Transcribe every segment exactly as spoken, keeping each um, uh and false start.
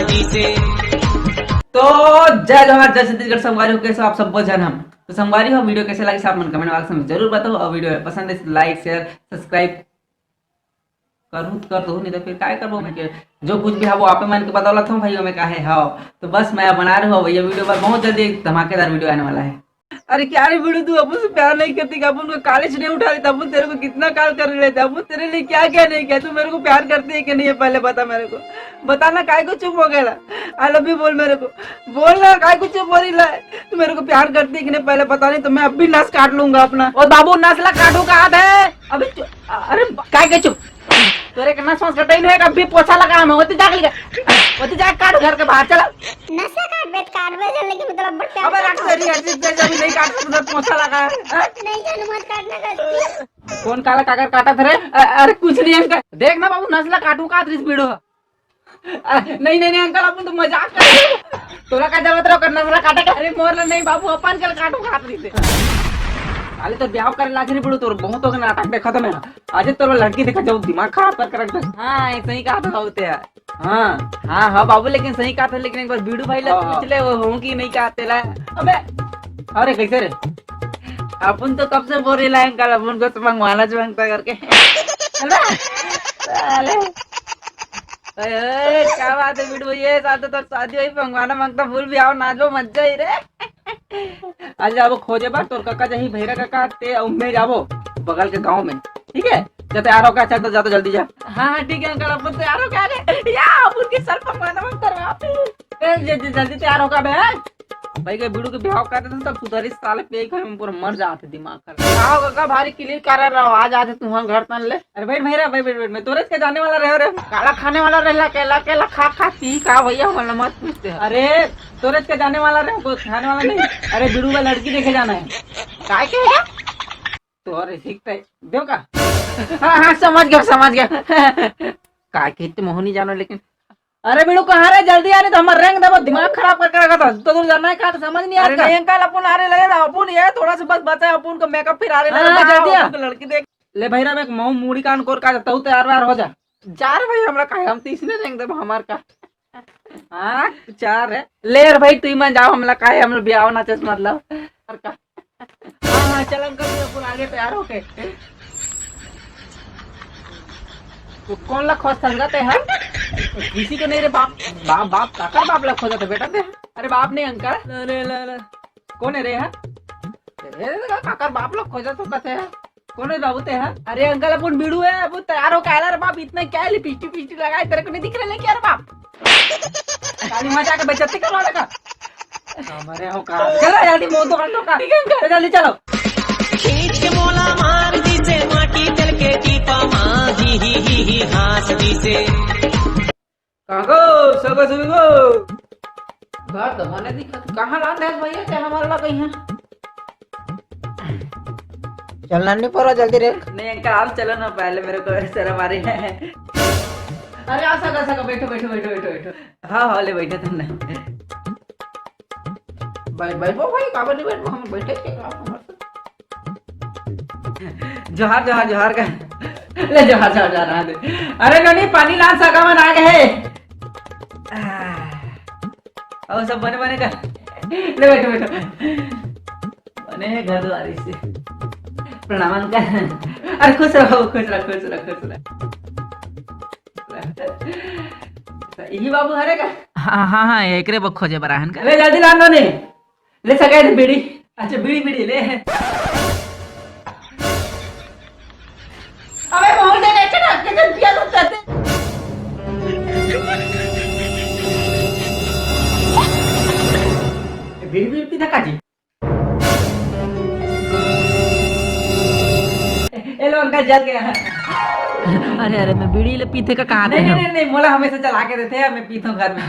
तो जय जोहार, जय छत्तीसगढ़ संगवारी हो, कैसे हो आप सब्बो झन? हम तो संगवारी हो, वीडियो कैसे लगिस आप मन कमेंट बॉक्स में जरूर बताओ, और वीडियो पसंद है लाइक शेयर सब्सक्राइब करूँ तो कर दो, नहीं तो फिर काय करबो मैं के? जो कुछ भी है वो आपे मन के बदौलत हो भाई, मैं काहे हो। तो बस मैं बना रहे हो भैया वीडियो, पर बहुत जल्दी एक धमाकेदार वीडियो आने वाला है। अरे क्या रे बिड़ू, तू अपन से प्यार नहीं करती क्या? अपन को कॉलेज नहीं उठा लेता, अपन तेरे को कितना कॉल कर रहे थे, अपन तेरे लिए क्या क्या नहीं किया? तू मेरे को प्यार करती है कि नहीं है, पहले बता मेरे को, बताना। काय को चुप हो गया? आई लव यू बोल मेरे को, बोल ना, काय को चुप हो रही ला? तू मेरे को प्यार करती है कि नहीं, पहले बता, नहीं तो मैं अब भी नस काट लूंगा अपना। ओ बाबू, नस ला काटू का हाथ है अभी? अरे काय के चुप? तोरे के नस वस कटाई नहीं है, अभी पोछा लगा हम होती जाके, होती जाके काट घर के बाहर चला। नस ला काट बेत काट बे, लेकिन मतलब बड़ प्यार अबे रात से रिया जिस जैसे अभी नहीं काट सकता, पोछा लगा है। नहीं जानू, मत काटना कर। कौन काला काकर काटा था रे? अ-, अरे कुछ नहीं अंकल, देख ना बाबू, नस ला काटू का त्रिस पीड़ो। अ, नहीं नहीं नहीं अंकल, अपन तो मजाक कर रहे हैं। तोला का जरूरत रहो करना, तोला काटे का? अरे मोर ला नहीं बाबू, अपन के काटू खात रही थे। अरे तो ब्याह कर लाज नहीं पड़ो, तोर बहुत हो गया नाटक देखा था मैं। आज तोर लड़की देखा जाओ, दिमाग खराब कर कर रख दे। हाँ, ऐसे ही कहा था होते यार। हाँ हाँ हाँ बाबू, लेकिन सही कहा था, लेकिन एक बार बीड़ू भाई ला हाँ। पूछ ले, वो हूँ कि नहीं कहा तेला। अबे अरे कैसे रे? अपन तो कब से बोल रहे हैं अंकल, अपन को तो मंगवाना जो मांगता करके। है ना? साले। ओए, ओए, क्या बात है बिटू, ये साथ तो शादी वही मंगवाना मांगता, भूल भी आओ, नाचो, मजा ही रे। आज जाबो खोजे बर, तोर काका जही भैरा काका ते उम्मे जाबो, बगल के गांव में, ठीक है? जा तैयार होके, अच्छा तो जा तो जल्दी जा। हाँ हाँ ठीक है अंकल, अपन तैयार हो गया रे। या अपन के सर मंगवाना मांगता रे आप। ए, ज-, ज-, जल्दी तैयार होगा बे। भाई के बिड़ू के बिहाव कर देते तब सुधरी साले, पे घर में पूरा मर जाते दिमाग का। का हो काका, भारी क्लियर कर रहा हो, आ जाते तुम्हारे घर तन ले। अरे बैठ भैरा, बैठ बैठ बैठ, मैं तोरे के जाने वाला रहे रे। काला खाने वाला रहला, केला केला खा खा पी का भैया, वाला मत पूछते हैं। अरे तोरे के जाने वाला रहे, कोई खाने वाला नहीं। अरे बिड़ू का लड़की देखे जाना है। काय के है? तो अरे सीखता है, देव का? हाँ हाँ समझ गया समझ गया। काय के तो मोहनी जानो लेकिन। अरे बिड़ू कहाँ रे, जल्दी आ रे, तो हमार रैंक दबा, दिमाग खराब करके रखा था। तो दूर जाना है कहाँ, तो समझ नहीं अरे आता। नहीं अंकल, अपन आ रहे लगे ना, अपन ये थोड़ा सा बस बचा है, अपन को मेकअप फिर आ रहे हाँ, लगे, हाँ, जल्दी आ। अपन को लड़की देख। ले भैरा, मैं मऊ मूड़ी कान कोर का जाता हूँ, तैयार वैयार हो जा। जा रे भाई, हमरा काहे, हम तो इसने रैंक दबा हमार का। हाँ, चार है। ले यार भाई, तू ही मान जाओ, हमला काहे, हमला ब्याह ना चस मतलब। हमार का। हाँ हाँ चल अंकल, मैं अपन आगे तैयार होके। तो कौन ला खोज था ते है? किसी को नहीं रे बाप, बाप बाप काकर बाप ला खोजा था बेटा ते। अरे बाप नहीं अंकल। अरे ला ला। कौन है रे है? अरे काकर बाप ला खोजा तो कहते हैं। कौन है बाबू ते है? अरे अंकल अपन बिड़ू है, अब तैयार होके आला रे बाप, इतना क्या है लिपस्टिक पिस्टिक लगाए, तेरे को नहीं दिख रहा है क्या रे बाप? खाली मजा के बेइज्जती करवा लगा। हमारे हो का। चलो जल्दी मुंह तो कर लो का। ठीक है अंकल, जल्दी चलो। खींच के मोला मार दीसे माटी चल के टीपा मा ही ही ही ही हास दीसे। काको, सगो सुगो। घर तो मने दिखत। कहाँ लान रहे भैया, क्या हमारे ला कहीं है? चलना नहीं पड़ा जल्दी रे। नहीं अंकल, आप चलो ना, पहले मेरे को शर्म आ रही है। अरे आ सका सका, बैठो बैठो बैठो बैठो बैठो। हाँ हाँ, ले बैठे तुमने। भाई भाई वो भाई काबर नहीं बैठो, हम बैठे थे आप हमारे साथ। जोहार जोहार जोहार का। ले जोहार जोहार जोहार, हाँ दे। अरे नोनी पानी लान सका मन आ गए। आह। और सब बने बने का। ले बैठो बैठो। बने घर द्वारी से। प्रणाम अंकल। अरे खुश रहो खुश रहो खुश रहो खुश रहो। यही बाबू हरे का? हाँ हाँ हाँ, एकरे बर खोजे बर आहन का। ले जल्दी लान नोनी। ले सका है बीड़ी। अच्छा बीड़ी बीड़ी ले। अबे मोहन ने कैसे ना कैसे पिया तो करते। बीड़ी बीड़ी पीता काजी। ए लो अंकल जल गया। अरे अरे, मैं बीड़ी ले पीते का कहा नहीं नहीं नहीं नहीं, मोला हमेशा चला के देते हैं, मैं पीता हूँ घर में।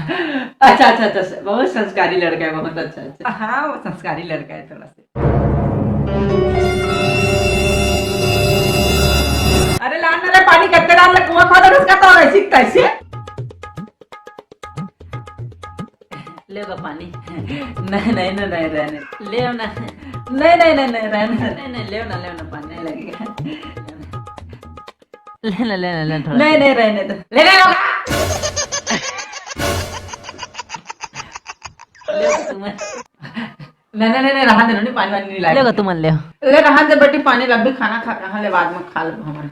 अच्छा अच्छा अच्छा, बहुत संस्कारी लड़का है, बहुत अच्छा अच्छा। हाँ वो संस्कारी लड़का है थोड़ा सा। अरे लान ना रे पानी, कत्ते डाल ले कुआं खोदा उसका तो ऐसी तैसी। ले बा पानी। नहीं नहीं नहीं नहीं, रहने ले ना। नहीं नहीं नहीं नहीं, रहने। नहीं नहीं, ले ना ले ना, पानी नहीं लगेगा। ले ना ले ना ले ना, थोड़ा नहीं नहीं, रहने दो। ले ले लो। तुमन। नहीं, नहीं, नहीं, नहीं, रहन दे, नहीं, पानी वानी नहीं लाए। ले गा, तुमन ले। ले, रहन दे बेटी, पानी ला भी, खाना खा, कहाँ ले, बाद में खा लेबो हमन।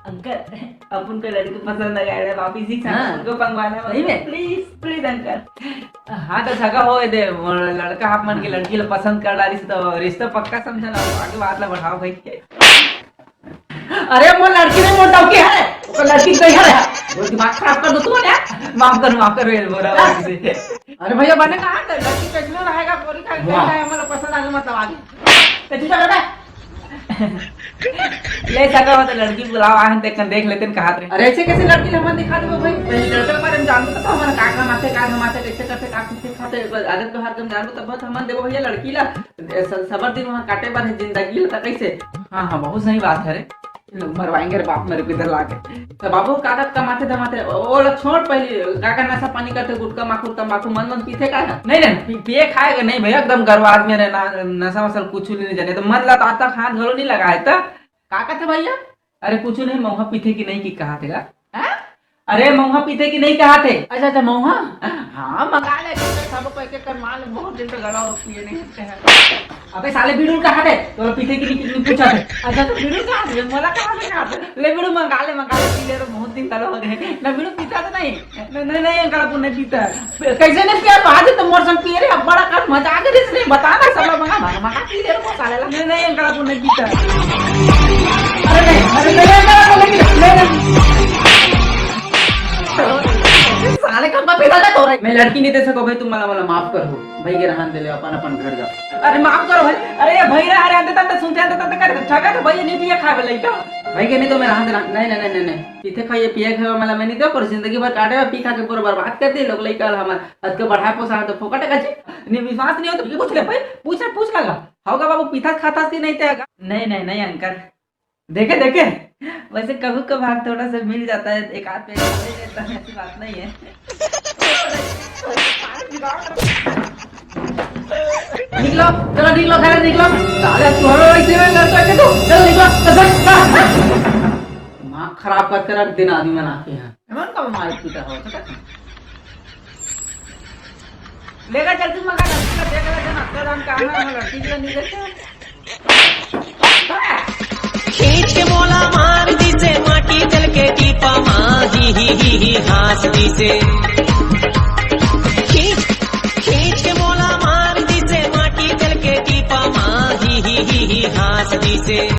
अंकल, अपन को लड़की पसंद आ गया है, वापिस ही से हाँ। उनको मंगवाना है, सही में? Please, please uncle. हाँ, तो सगा होए दे, वो लड़का आप मन के लड़की ला पसंद कर डालिस, तो रिश्ता पक्का समझा ना, आगे बात ला बढ़ाओ भाई। अरे, वो लड़की नहीं, मोटा के है, वो लड़की गई है, वो दिमाग खराब कर दो तू, है? माफ कर, माफ कर, ये बोला वापिस से। अरे भैया, बने कहाँ थे? लड़की कैसनो रहेगा, कोरी का वाह। कहता है, हमारा पसंद आगे, मतलब, आगे। तो तू चल बे। ले सका हो तो लड़की बुलाओ, आहन ते कन देख लेते न, कहात रहे। अरे, ऐसे कैसे लड़की ला हमन दिखा देबो भाई? पहले लड़का के बारे में जानबो तो हमन का कमाथे, का धमाथे, कैसे करथे, का पीथे खाथे, आदत व्यवहार के हम जानबो तब तो हमन देबो भैया लड़की ला। ए, स-, सबर दिन वहाँ काटे बर है जिंदगी ला, तो कैसे? हाँ, हाँ, बहुत सही बात है रे। मरवाएंगे रे बाप, मेरे को इधर ला के। तो बाबू, का का कमाथे धमाथे, ओ, ओला छोड़ पहली, का का नशा पानी करथे, गुटखा, माखुर, तंबाकू, मन, मन पीथे का ना? नहीं, नहीं, पी-, पिए खाए के नहीं भैया, एकदम गरवा आदमी रे, ना, नशा वशा कुछ नहीं जाने, तो मन ला तो आज तक हाथ घलो नहीं लगाए, तो का कहथे भैया? अरे कुछ नहीं, महुआ पीथे कि नहीं कि कहाथे गा? हैं? अरे महुआ पीथे कि नहीं कहाथे? अच्छा, अच्छा, महुआ? हाँ, मंगा ले, सब पैकेट कर माल, बहुत दिन से गला और पिए नहीं होते हैं। अबे साले बीड़ू कहाथे? तो पीथे कि नहीं, कि नहीं पूछा थे। अच्छा, तो बीड़ू कहाथे? मोला कहाथे, कहाथे? ले बीड़ू मंगा ले, मंगा ले, पी ले रे, बहुत दिन गला हो गए। ना बीड़ू पीता तो नहीं। नहीं, नहीं, नहीं, अंकल, अपन नहीं पीता। कैसे नहीं पिया? तो आज तो मोर संग पिए रे, अब बड़ा कर मजा आ गया, इसने बता ना, सब लोग मंगा, मंगा, मंगा पी ले रे, वो साले ला। नहीं, नहीं, अंकल, अपन नहीं पीता। अरे नहीं, अरे नहीं, नहीं, अंकल, अपन नहीं पीता। नहीं, नहीं। साले कब का पीता था तोरे? मैं लड़की नहीं दे सको भाई, तुम मला, मला माफ कर हो। भाई के रहन दे ले, अपन, अपन घर जा। अरे माफ करो भाई। अरे ये भाई रे, अरे अंदर तक सुनते, अंदर तक कर, ठगा तो भाई ये नहीं पिया खाए वाला ही तो। भाई के नहीं तो मैं रहन दे, नहीं, नहीं, नहीं, नहीं, नहीं। पीथे खाइए, पिए खाए वाला मैं नहीं दे, पर जिंदगी भर काटे, पी खा के पूरा बर्बाद कर दिए लोग लइका ला हमार। आज के बढ़ाए पोसा तो फोकट का जी। नहीं विश्वास नहीं हो तो पूछ ले भाई, पूछ, पूछ लगा। होगा बाबू, पीता खाता कि नहीं ते? नहीं, नहीं, नहीं अंकल। देखे, देखे। वैसे कभी कभार थोड़ा सा मिल जाता है, एक आध पैसा ले लेता है, ऐसी बात नहीं है। निकलो, चलो निकलो, घर निकलो। साले तू हमें वैसे में लड़का के तू, चलो निकलो, चलो, चलो। दिमाग खराब करके रख दिन आदमी बना के यहाँ। एमन का मार पीटा हो, तो क्या? लेगा जल्दी मगा, लड़की का देख लेते ना, तेरा हम काम है, हम लड़की के लिए नहीं देते। खींच के मोला मार दिसे माटी जल के टीपा मा, ही, ही, ही, ही, हाँस दिसे। खींच, खींच के मोला मार दिसे माटी जल के टीपा मा, ही, ही, ही, ही, हाँस दिसे।